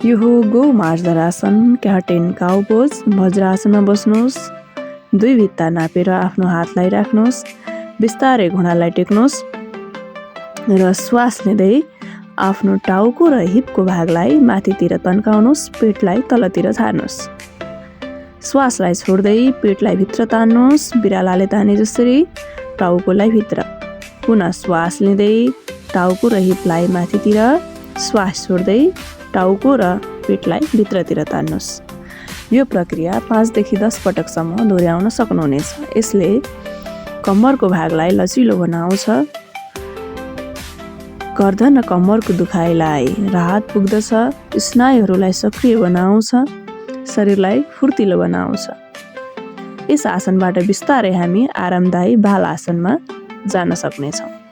यो हो गो मार्जरासन, क्याट एन्ड काउ पोज। वज्रासनमा बस्नुहोस्। 2 भित्ता नापेर आफ्नो हातलाई राख्नुहोस्। बिस्तारै घुँडालाई टेक्नुहोस् र श्वास लिँदै आफ्नो टाउको र हिपको भागलाई माथितिर तन्काउनुहोस्। पेटलाई तलतिर झार्नुहोस्। श्वासलाई छोड्दै पेटलाई भित्र तान्नुहोस्। बिरालाले ताने जसरी टाउकोलाई भित्र। पुनः श्वास लिँदै टाउको र हिपलाई माथितिर, श्वास छोड्दै टाउको र पेटलाई भित्रतिर तान्नुहोस्। यो प्रक्रिया 5 देखि 10 पटकसम्म दोहोऱ्याउन सक्नुहुनेछ। यसले कम्मरको भागलाई लचिलो बनाउँछ। गर्दन र कम्मरको दुखाइलाई राहत पुग्दछ। स्नायुहरूलाई सक्रिय बनाउँछ। शरीरलाई फुर्तिलो बनाउँछ। यस आसनबाट बिस्तारै हामी आरामदायी बाल आसनमा जान सक्नेछौँ।